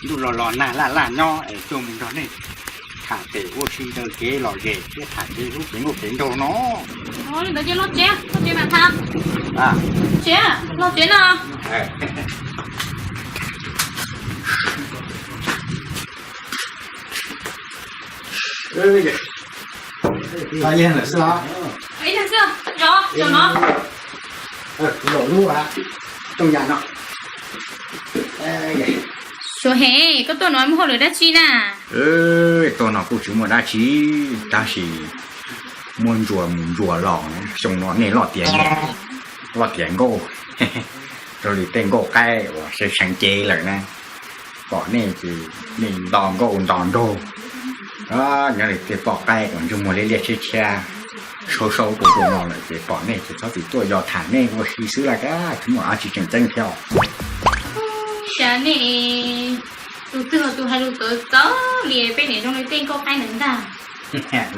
Ntuj los los nag laj laj nyob es tuaj mus nrog nej tham pem ua si raws kev lom zem thiab tham kev hlub kev nkauj kev nraug no. Li ntawd ces los tsev, los tsev mam tham. Tsev, los tsev no. Ib leeg xwb los? Ib leeg xwb, zaum no. Zaum lub tooj yam no. Suav Hem, koj tuaj no muaj hauj lwm dab tsi na? Tuaj no kuj tsis muaj dab tsi, tab sis muaj ntsuas mus ntsuas los, xyoo no nej loj tiav, loj tiav nkauj, raws li tej nkauj qaib uas sawv seev cev lawm na. Pom nej ces nej nto nkauj nto nraug, nyob li tej poj qaib uas ntsej muag liab liab tshiab tshiab, saub saub rau rau no lawm ces pom nej ces txhob txwm tuaj, yog tham nej ua si xwb lawm, tsis muaj dab tsi tseem ceeb thiab. Cas nej tus twg tus hais lus txawv txawv li, peb niam zoo li tej nkauj qaib ntawd ntag.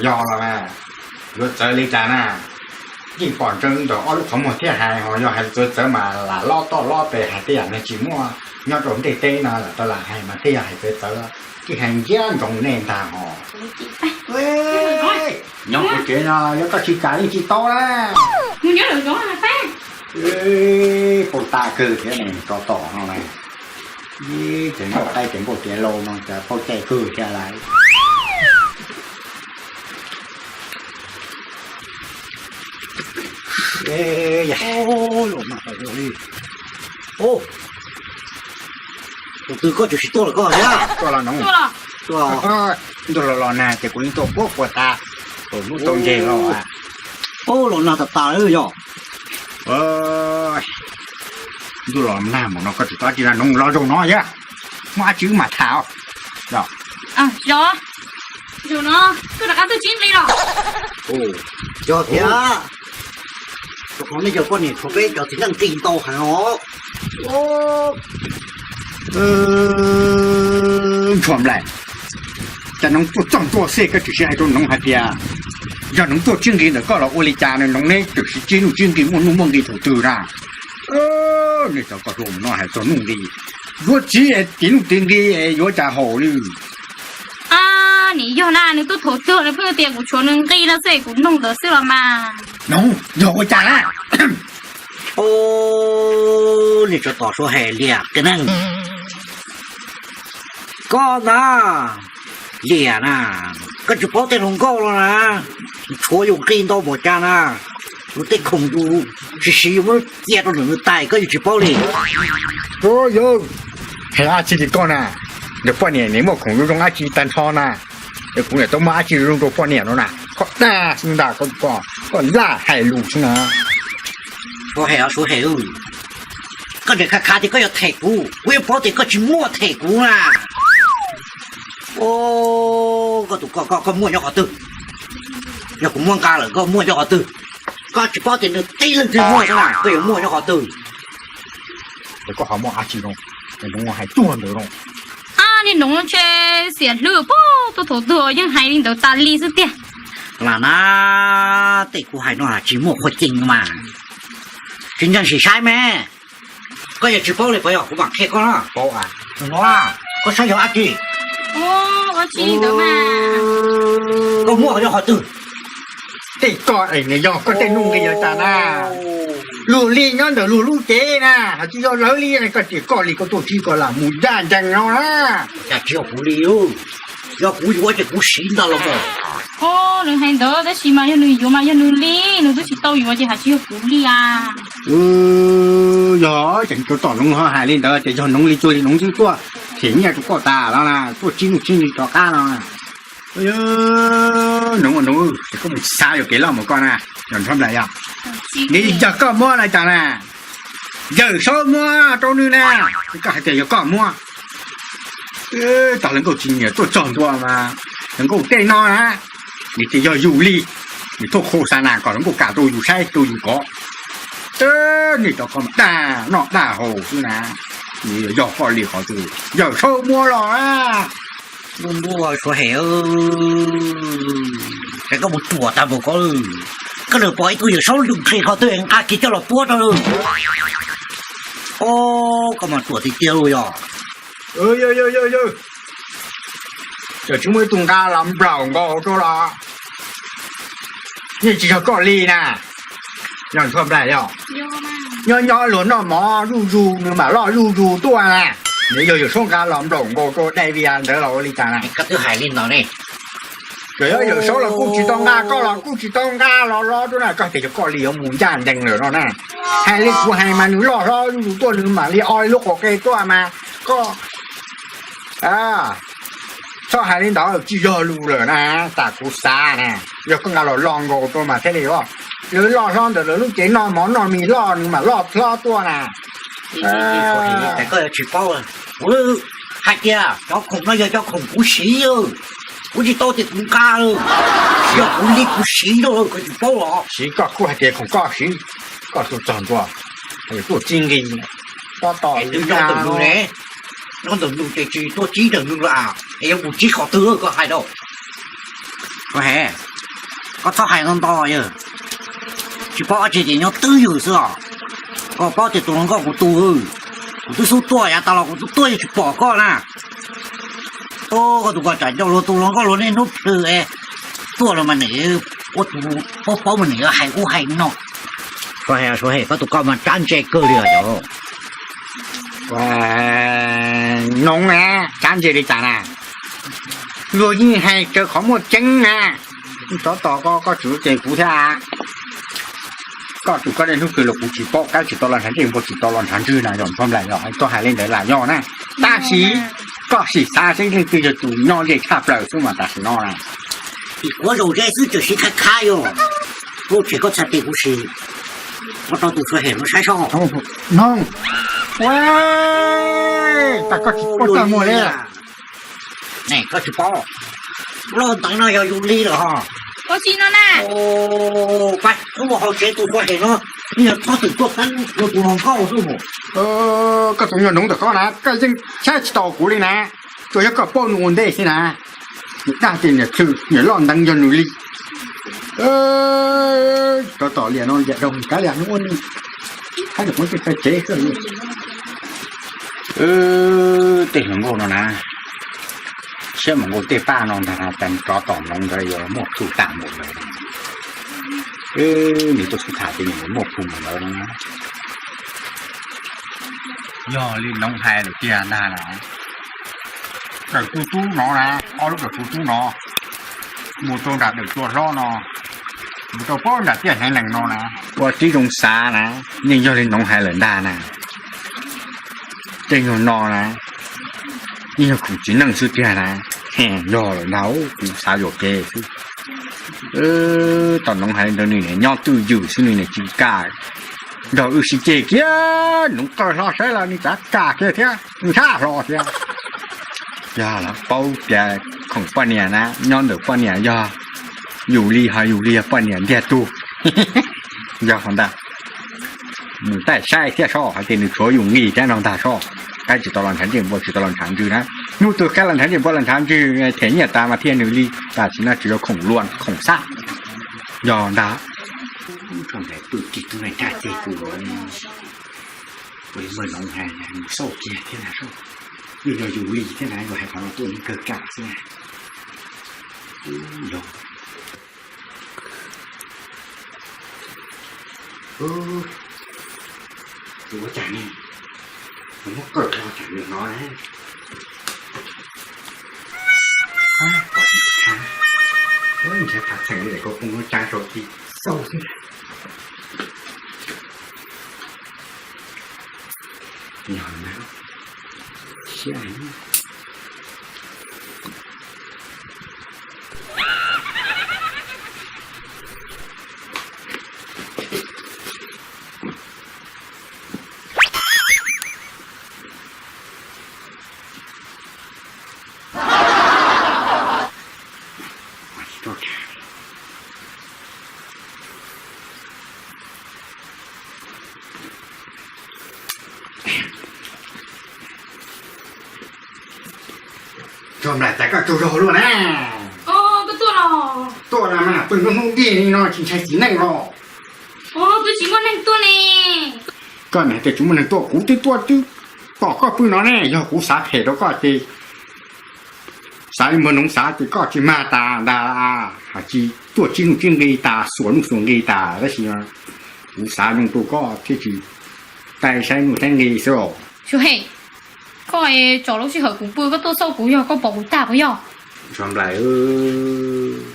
Yog los mas, yuav txawv li cas na? Yeej pom ntsoov ntawm ob lub qhov muag thiab hais, ho yog hais txawv txawv mas lam lob toj lob pes hais tej yam no tsis muaj nyob rau ntiaj teb no lam tau lam hais mas tej yam hais txawv txawv, tsis hais ntsia ntsoov nej ntag ho. Nyob hauv tsev no yog koj tsis kam yeej tsis tau na. Pau tas kawg thiab ne, tsov tom no na. Ib tseem nkauj qaib tseem nkauj tiav laus no cas pau cai kawg thiab lawm. Tus twg koj tseem tsis tuaj lawm koj thiab? Tuaj los no. Ntuj los los nag ces kuv yeej tuaj puag puas tas, tus hnub tau nce los. Los nag tas tas lawm yog. Ntuj los nag mus no koj tsis tau dab tsi los no, los zaum no yog muaj dab tsi wb mam tham. Zaum no koj rov qab tuaj tsib nqi los? Yog thiab. Rau qhov nej cov poj niam tshuav peb cov txiv neej nqi ntau heev os. Ntshua nplaim, cas noov tuaj txog ntua xwb koj tseem sib hais rau noov hais tias yog noov tuaj tsib nqi ntawm koj los ua li cas, noov neb tseem sib tsib nuj tsib nqi muaj nuj muaj nqi thaum twg na. Nej cov koj hluas no hais txog nuj nqi, yuav txiv es tiv nuj tiv nqi es yuav cas haum li. Nim yog na, nws tuaj thaum twg nws pheej tias kuv tshuav nws nqi no xwb kuv nug ntawd xwb los mas. Noov, yog ua cas na? Nej tsov tom Suav Hem, Liam kiag neeg. Koj ntag, Liam na, koj tsis paub tej hluas nkauj los na, tshuav yus nqi ntau npaum cas na, yus tej khoom yus siv siv yus muab cia rau nws tais koj yeej tsis paub li. Yog, hais dab tsi li koj na, ntawm poj niam nws muaj khoom zoo zoo dab tsi tag nrho na, es kuv niam tau muaj dab tsi zoo rau poj niam no na, koj dag xwb ntag, koj laj hais lus xwb na. Suav Hem, Suav Hem, koj niam khav khav tias koj yuav them kuv, kuv yeej paub tias koj tsis muaj them kuv na. Koj tus ko, koj muaj nyob qhov twg? Yog kuv muab nqa lawm koj muaj nyob qhov twg? Koj tsis paub tias nws tib leeg twg muaj xwb na, koj yuav muaj nyob qhov twg? Es koj ho muaj dab tsi no, es noov hais tuag ntawd no. Niag noov ntshe xiam hlwb pob, tuaj thaum twg yeej hais li ntawd tas li xwb tiag. Lam na, tej kuv hais no tsis muaj qhua cees mas, tsis ntseeg sim saib me. Koj yog tsis paub li puas yog kuv mam qhia koj na. Paub a. Koj saib yog dab tsi? Koj muaj nyob qhov twg? Tej koj es nws yog koj tej nuj nqi yog tas na. Luag li nyob ntawm luag lub cev na, hais tsis yog lawv li, koj tias koj li koj tuaj tsis koj lam mus ncaj ncees no na. Cas tsis yog kuv li, yog kuv yuav ces kuv siv ntag los mas. Nws hais ntawd tab sis mas yog nws yuav mas yog nws li, nws twb tsis tau yuav ces hais tsis yog kuv li a. Yog ces tsov tom noov ho hais li ntawd ces yog noov li cuag li noov twb tuaj them nyiaj rau koj tas los na, tuaj tsib nuj tsib nqi rov qab no. Noov, noov, koj mus xav yuav kev loj mus koj na, yog nrhob nplaim yog. Nws yog koj muab no cas na, Yawm Saub muab rau nws na, koj hais tias yog koj muab. Tog hluas nkauj tsis nyiam tuaj txog ntua mas hluas nkauj tej no na, nws tias yog yus li, nws tuaj khos xa nas kom hluas nkauj kam rau yus saib rau yus kov. Nej cov koj mas dag noj dag haus xwb na, nws yog koj li qhov twg, Yawm Saub muab los na. Ntuj ntuj Suav Hem, ces koj mus ruam tag npaum ko, koj nws pom ib tug Yawm Saub lwm nqhis qhov twg nqa kiag coj los puab rau lawm. Ob, koj mas ruam tiag tiag li yog. Yog, yog, yog, yog, yog. Tseem tsis muaj ib tug nqa los nplaum nkaus rau los yeej tsis yog koj li na. Yog Ntxhua Nplaig yog. Nyob nyob luag noj mov zuj zus nws mam loj zuj zus tuaj na. Nws yog Yawm Saub nqa los nplaum nkaus rau Dai Vias ntawd los ua li cas na. Koj twb hais li ntawd ne. Yog Yawm Saub los kuj tsis tau nqa, koj los kuj tsis tau nqa los los rau na, koj tias yog koj li yuav mus ncaj ncees lawm no na. Hais li kuv hais mas nws loj hlob zuj zus tuaj nws mam li o li lub qaum qe tuaj mas koj txhob hais li ntawd, tsis yog lus lawm na. Tas kuv xav na, yog koj nqa los loj nkaus rau mas thiaj li os. Lawv loj hlob ntawm lawv lub cev noj mov noj mis loj nws mam loj hlob tuaj na. Koj yuav tsis paub, kuv hais tias cov khoom no yog cov khoom kuv siv, kuv tsis tau tias kuv nqa, yog kuv li kuv siv rau koj tsis paub los. Siv koj kuj hais tias khoom koj siv, koj tus txog ntua, tuaj txij nqi, tob to nyob ntawm nws ne, nyob ntawm nws ces tsis tuaj txib ntawm nws lawm, es yuav mus txib qhov twg koj hais rau. Koj txhob hais ntau ntau, tsis paub dab tsi ces nyob twj ywm xwb os. Koj paub tias tus hluas nkauj kuv tus, kuv twb xub tuaj yav tas los kuv twb tuaj yeej tsis pom koj na. Koj tus koj tsam ncauj luag tus hluas nkauj luag niaj hnub plhws es tuaj los mas nws ua tus paub paub mas nws yuav hais ub hais no. Suav Hais, Suav Hais, koj tus koj mas tsab ntse kawg li os. Noov na, tsab ntse li cas na? Luag yeej hais raws qhov muaj tseeb na. Tsov tom koj, koj tsum ceem kuv thiab. Koj tus koj niaj hnub plhws los kuv tsis paub, qaib tsis tau los ntshav ntswg, npua tsis tau los ntshav ntswg na, yog Ntxhua Nplaig yog koj hais li ntawd lam yog na. Tab sis koj sim xav seb leej twg yog tus nyob ze tshaj plaws xwb mas tam sim no na. Tim kuv zaum ze xwb tseem siv khab khab yog. Kuv tshem koj txhais tes kuv sim, koj rau tus Suav Hais no saib soj. Noog, ua, tas koj tsis paub txaj muag li. Ne koj tsis paub, loj ntawd no yog yus li lawm ho. Koj tsis no na. Pab, wb mus hauv tsev tus Suav Hais no, nws yog txhob txwm tuaj pab ua tus hluas nkauj xwb mus. Koj tus nyuag noov ntawm koj na, koj yeej saib tsis taus kuv li na. Tsuas yog koj paub nws ua ntej xwb na. Nws dag tias niam plhws niam loj nteev yog nws li. Tsov tom liam no liam rau kav liam hnub ua ni. Qab niam qhuav txawj txawj tsev xwb. Tej hluas nkauj no na, siab mus nkaus tej paj no ntag, tas tsov tom noov ntawd yuav muaj plhu tag npaum ntawd. Nws tuaj xub tham tias nws yuav muaj plhu npaum ntawd no. Yog li noov hais lawm tiag ntag na. Daim tu tub no na, ob lub daim tu tub no, mus rau nram daim tsua hlob no, mus rau pab nram tiaj hneev nees no na. Ua tib zoo xav na, yeej yog li noov hais lawm ntag na. Tej nyuag no na, yeej yog khoom txiv neej xwb tiag na. Yog lawm ntag, kuv xav yuam kev xwb. Tom noov hais li ntawd nws niam nyob twj ywm xwb nws niam tsis kam nrog wb sib ceg kiag, noov qawj hlo saib los nws tsav kam kiag thiab, ntshab hlo thiab. Yog lawv paub tias khoom poj niam na nyob ntawm poj niam yog yus li ho yus li yog poj niam ntiag tug. Yog ntag, mus taij saib thiab soj hais tias nws tshuav yus nqi thiab no ntag soj. Qaib tsis tau los ntshav ntswg, npua tsis tau los ntshav ntswg na. Hnub twg qaib los ntshav ntswg, npua los ntshav ntswg, them nyiaj tas mas thiaj nws li, tam sim no tsis yog khoom luag khoom xab. Yog ntag, tub tig tub neeg nraj ceg kuv, kuv li muaj noov hais mus xauj kiag thiab na soj. Yus yog yus li thiab na, yus hais qhov no tuaj yeej kawg kam xwb na. Yog, ua cas ne, muab kawm los cas nws no na. Nrhiav phav txheem li daim kauj phooj lub tsab sau tis xauj xwb. Yog na, siab heev. Tsuag nplaim tas koj tsaug zog luaj na. Tuaj no mas pw hnub hnub dig li no tsis ntshai txiv neej los. Twb tsis muaj neeg tuaj ne. Koj niam hais tias tsis muaj neeg tuaj, kuv twb tuaj twb pom koj pw no ne. Yog kuv xav phem rau koj ces xav li npawg Noov xav ces koj tsis mag tas ntag. Hais tsis tuaj tsib nuj tsib nqi tas, xuas nuj xuas nqi tas, tab sis kuv xav zoo rau koj thiaj tsis tai saib nuj saib nqi xwb os. Suav Hej, koj tso lub sij hawm kuv pw koj tuaj xauj kuv yog koj pom kuv tag puas yog? Suav Nplaim,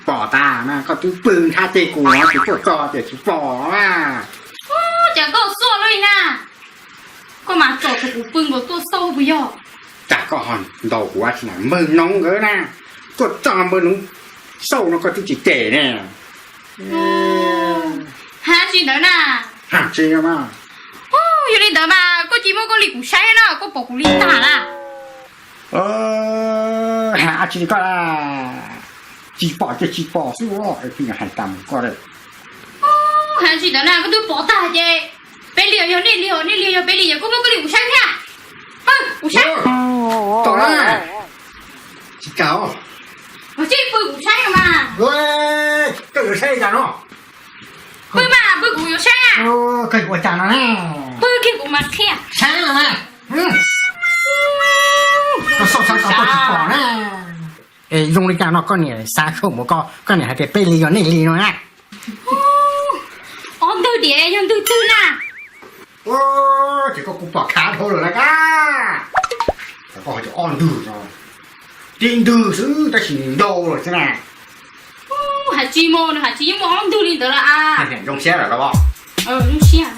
pom tag na, koj twb pw nthab teg kuv no ces tuaj tso ces tsis pom na. Ub, cas koj xuaj luaj li na. Koj mas tso rau kuv pw nkaus tuaj xauj puas yog? Cas koj ho ntaus kuv dab tsi na, npawg Noov nkawd na, tuaj tso npawg Noov xauj no koj twb tsis cem ne. Hais tsis ntawd na. Hais tsis mas. Ub, yog li ntawd mas koj cia muab koj li kuv saib na, koj pom kuv li tag na. Hais tsis li koj, tsis pom ces tsis pom xwb, hais tas mus koj. Hais tsis ntawd na, koj twb pom tag ces peb li yog nej li, nej li yog peb li, yog koj muab koj li kuv saib thiab. Pw kuv saib. Tom na, tsis kam os. Ua tsis pw kuv saib no mas. Koj yuav saib li cas no? Pw mas, pw kuv yuav saib. Koj yuav ua cas no na? Pw kiag kuv mas qhia. Saib no na. Koj xauj xauj xauj koj tsis pom na. Es zoo li cas no koj niam xav khaum mus koj, koj niam hais tias peb li yog nej li no na. Ob ntwg diam yog ntwg twg na? Ces koj kuj pom khav dhau lawm na koj. Koj hais tias ob ntwg no, tib ntwg xwb tab sis nws ntau lawm xwb na. Hais tsis mus, nws hais tsis yeej muaj ob ntwg li ntawd lawm a. Zoo siab lawm los? Zoo siab.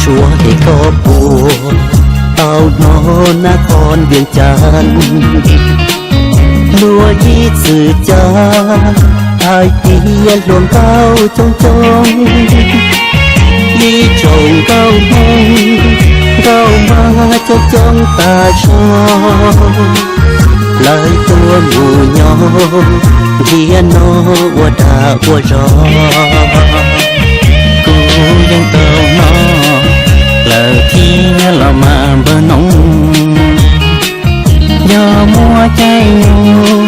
Suav es koj puas tau hnov nab qhov Vias Cas, luag ib txwm cas hais tias hluas nkauj coob coob, ib tsoom nkauj Hmoob nkauj Mab coob coob tas zog, lawv tuaj mus nyob ntiaj no ua dag ua zog. Kuv yeej tau hnov lawv thiab los mas npawg Noov, yog muaj caij nyoog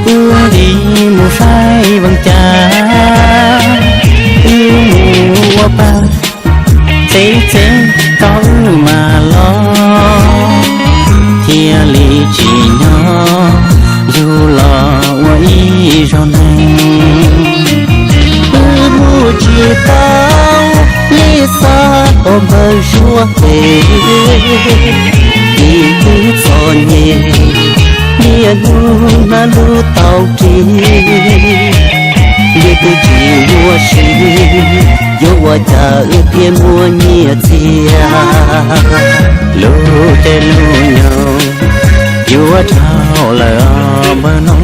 wb li mus saib Vias Cas, wb mus ua pag txev txev tau wb mas los, thiaj li tsim nyog yug los ua ib zaug neeg. Wb mus tsis tau li xav pom npawg Suav es, vim wb txom nyem niaj hnub hnab lub tau ris, ntiaj teb tsis muaj siab, yuav ua cas wb thiaj muaj nyiaj txiag, lub caij lub nyoog yuav dhau lawm npawg Noov.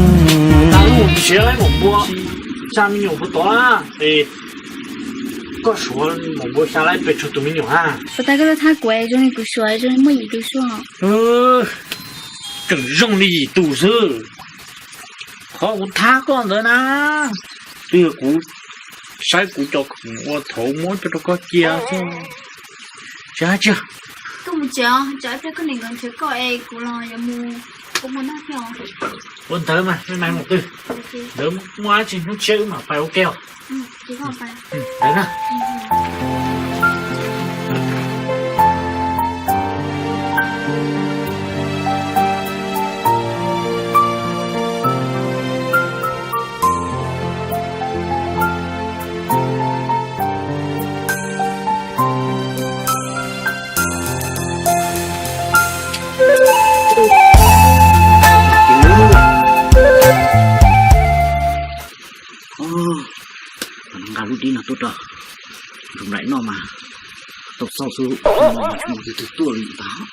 Xya me nyuam puas tod, koj suav maum npua xya laib pes tsawg tus me nyuam na? Puas tas koj tuaj thab kuv zoo li kuv suav zoo li muaj yim tus xwb. Tseem zoo li yim tus xwb. Qhov kuv thab koj ntawd na, twb yog kuv saib kuv cov khoom ua thaum muab coj rau koj cia xwb. Tsis hais tsis. Koj mus tsev os, tsam ib pliag koj niam nkawd nrhiav koj es kuv los yuav mus, kuv mus noj thiab os. Ua ntawd mas me me mus twg, ntawd muaj dab tsi hnub tshiab wb mam pais ua ke os. Ntawd na. Nqa lub dib no tuaj rau Ntxoov Nplaim noj mas tau xauj xwb, tsis muaj leej twg tuaj li ntag.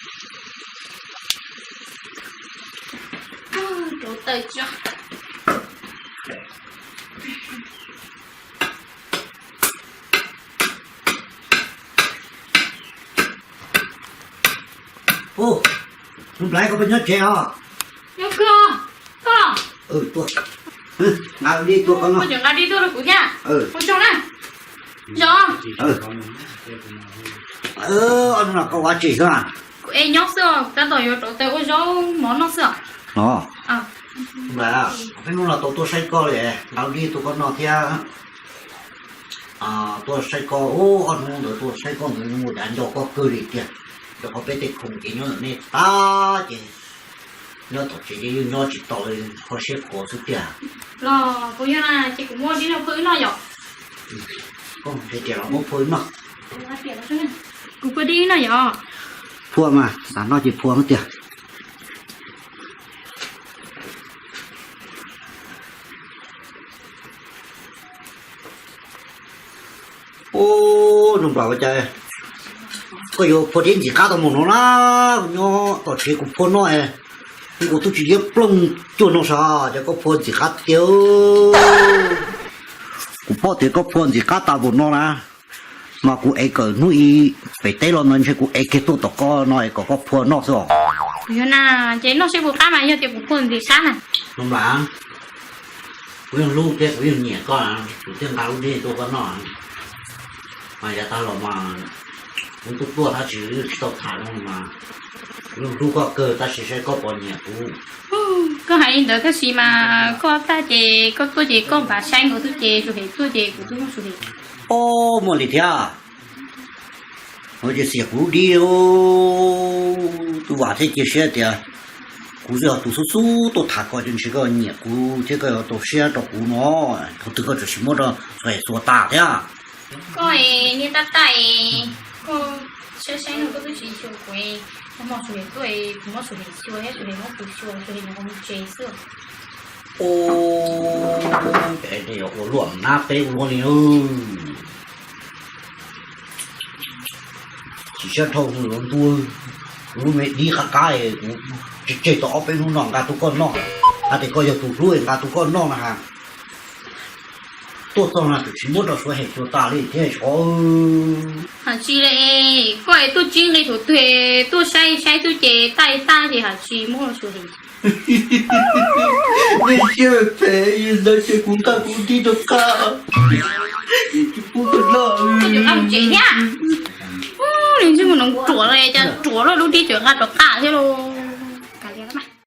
Ub, Nuj Nplaim, koj puas nyob tsev os? Nyob kawg, koj. Nqa dib tuaj koj noj. Koj nqa dib tuaj rau kuv thiab. Ua tsaug na. Zoo. Ob hnub no koj ua tsi xwb? Kuv es nyob xwb os, tab tom yuav rauv taws ua zaub mov noj xwb os. Os, Nuj Nplaim, peb hnub no tau tuaj saib koj li, nqa dib tuaj koj noj thiab. Tuaj saib koj, ob hnub ntawd tuaj saib koj ntawd ua cas nco koj kawg li tiag. Rau qhov peb tej khoom ces nyob ntawm nej tag ces nyob tom tsev ces yeej nyob tsis tau li, kho siab khuav xwb tiag. Los kuv yog na ces kuv muab dib no phua wb noj yom. Koj hais tias los muab phua wb noj. Kuv phua dib wb noj yom. Phua mas xav noj ces phua tiag. Ub, Nuj Nplaim, ua cas koj yuav phua dib ntxim qab tau mus no na? Nyob tom tsev kuv phua noj es kuv twb tsis liab ploog cuag no sav, ces koj phua ntxim qab tiag. Kuv paub tias koj phua ntxim qab tas npaum no na, mas kuv ev kawm hnub ib pem teb los ntawd ntshe kuv ev kiag tuaj tom koj no es kom koj phua noj xwb os. Yog na, ces noj seb puas qab mas yog tias kuv phua ntxim qab na. Nuj Nplaim, kuv yeej hlub thiab kuv yeej nyiam koj, kuv thiaj nqa lub dib tuaj koj noj. Mas yav tag los mas kuv tuaj tuaj tab sis tsis tau tham zoo mas kuv yeej hlub koj kawg tab sis saib koj puas nyiam kuv. Koj hais li ntawd tab sis mas koj tag ces koj tuaj ces koj npaj saib nkaus xwb ces Suav Hem tuaj ces kuv twb muaj Suav Hem. Ob, muaj li thiab. Ua ces xiam kuv lub dib, tus vam thiaj cia siab tias kuv yog tus xub xub tuaj tham koj ces ntshe koj nyiam kuv thiab koj yuav tau siab rau kuv no. Thaum twg koj tseem tsis muab rau Suav Hem xyuas tas thiab. Koj niag tab tais, koj saib saib no koj twb tsis xyuas kuv, koj muab Suav Hem tuaj, kuv muab Suav Hem xyuas thiab Suav Hem muab kuv xyuas, Suav Hem nws mus tsev xwb. Ua luaj nab peb ua luaj li. Tsis sab dhau los ntua, kuv lub me dib qab qab, kuv tseg tseg tau ob peb hnub no nqa tuaj koj noj, hais tias koj yog tus hlub nqa tuaj koj noj na has. Tuaj txog na twb tsis muab rau Suav Hem xyuas tas li thiab os. Hais tsis li, koj es tuaj tsis nqi thaum twg, tuaj saib saib xwb ces tag tag ces hais tsis muab Suav Hem. Nej siab phem, ntawd ces kuv nqa kuv dib rau qab, tsis pub koj noj. Nws ntsej muag no ruam li cas ruam loj lub dib tseem nqa rov qab thiab lauj.